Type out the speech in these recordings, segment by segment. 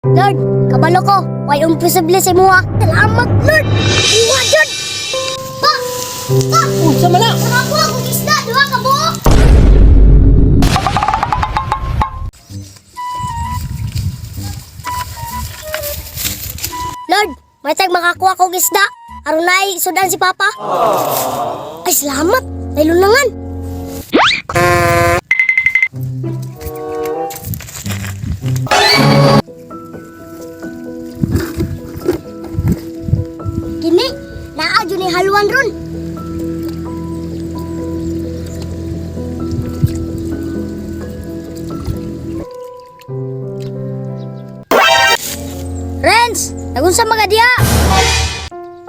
Lord, kabalo ko. Way imposible sa imuha. Salamat, Lord. Uwa, Jud. Pa! Pa! Unsa man na? Nakakuha kong isda. Duha ka buok. Lord, may tag makakuha kong isda. Aron naay sudan si Papa. Ay, salamat. May lunangan. Kini, naa jud ni haluan ron. Renz, nagunsa mga diha?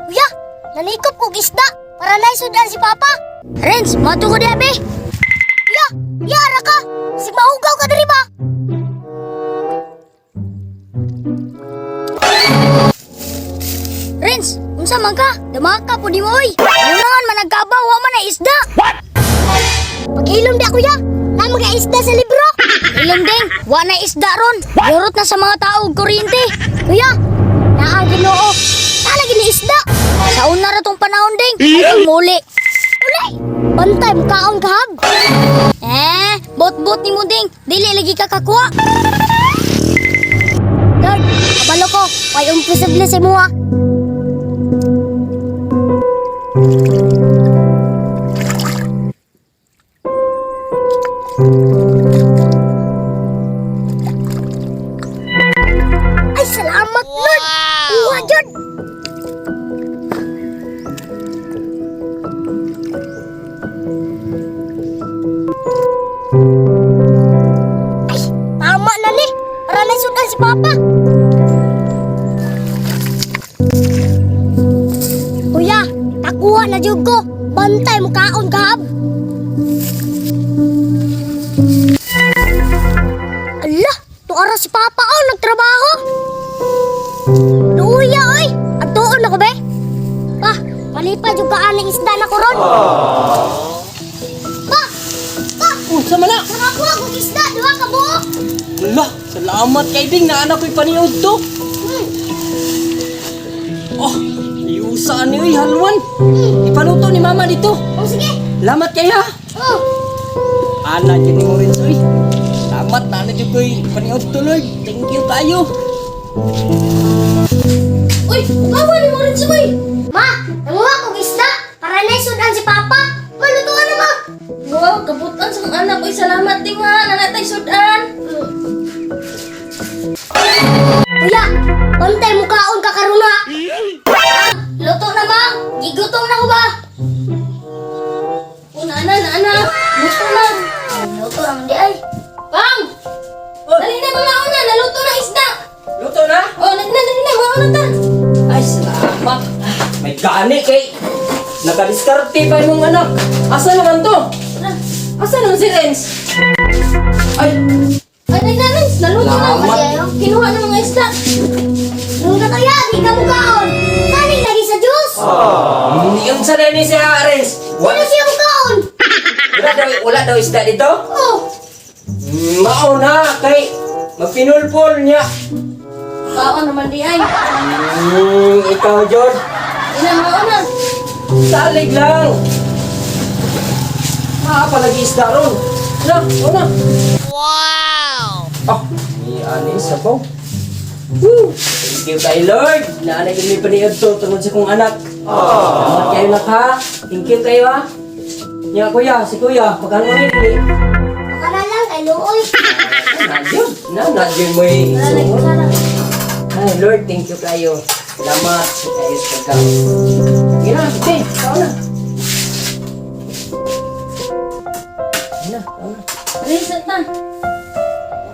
Kuya, nanikop kog isda para nay sudan si Papa. Renz, moadto ko diha be. Kuya, ya ara ka. Sig mahugaw ka diri ba? Renz, unsa man ka? Dumaka po di mo oy. Ano man nagkabaw, wa man na isda. What? Pag-ilom di kuya. Na mga isda sa libro. Ilom ding, wa na isda ron. Yorot na sa mga tao og kuryente. Kuya, naa ang Ginoo. Naa lagi ni isda. Sa una ra tong panahon ding, ay muli. Uli. Bantay mo kaon kahab. Eh, bot-bot ni mo ding, dili lagi ka kakuha. Lord, kabalo ko, way imposible sa imuha. Ay, salamat, Lord! Wow! Uwa, Jud! Ay, tama na ni! Para na sudan si Papa! Kuya, nakuha na jud ko! Bantay mo kaon kahab! Ala, tuara si Papa oh, nagtrabaho! Luya oy! Adtuon ako be! Pa, palipad yung kaaning isda na koron! Pa! Pa! Unsa man na? Nakakuha kong isda! Duha ka buok! Ala, salamat kay Ding na anak ko'y paniod to. Oh, ayusa ni oy halwan. Ipaluto ni mama dito. Oh, sige! Salamat kay ha. Oh! Ana jud ni mo rin oy. Salamat na jud ko'y paniod to Lord. Thank you kayo. Uy! Ukawa ni Moritz uy! Ma! Nanguha kong isda! Para na sudan si Papa! Malutuan na ma! Wow, kabutan sa mga anak. Uy, salamat din ha. Nanatay sudan. Kuya! Bantay mo kaon ka karon ha! Ah, luto na ma. Gigutom na ko ba? O, nana, nana. Luto na. Luto ang di ay! Pang! Dali na mga una. Naluto na isda. Luto na? O, dali na, dali na. Mga una ta. Ay, salamat. May gani kay nakadiskarte pa imong anak. Asa naman to? Asa naman si Renz? Ay, Ay, dali na, Renz. Naluto na. Salamat. Kinuha na mga isda. Luto kaya! Di ka mo kaon! Kaning lagi sa Diyos! yung sa ni siya, Renz. Sino Wala, siya mo kaon? wala daw isda dito? Oh! Mao na kay magpinulpol niya. Kaon naman di ay. Ikaw, George. Dali na, mga una. Salig lang. Ah, palagi isda ron. Na, una. Wow! Oh, ni ani sabaw. Woo! Thank you kay Lord. Naanay kami paniod to tungod sa kong anak. Salamat kayo nak ha. Thank you kayo ha. Nya kuya, si kuya, pagkano mo ni? Baka na lang kay Luoy! Na yun, na na yun mo Wala na. Ay, Lord, thank you kayo. Salamat sa kayo sa pagkaon. Sige na, sige, tao na. Sige na, tao na. Renz, na.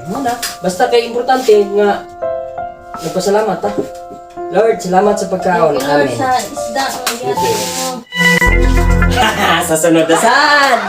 Ano na. Basta kay importante nga nagpasalamat ha. Lord, salamat sa pagkaon. Thank you, Lord, Amen. sa isda. Ang gihatag mo. Sa sunod na sad.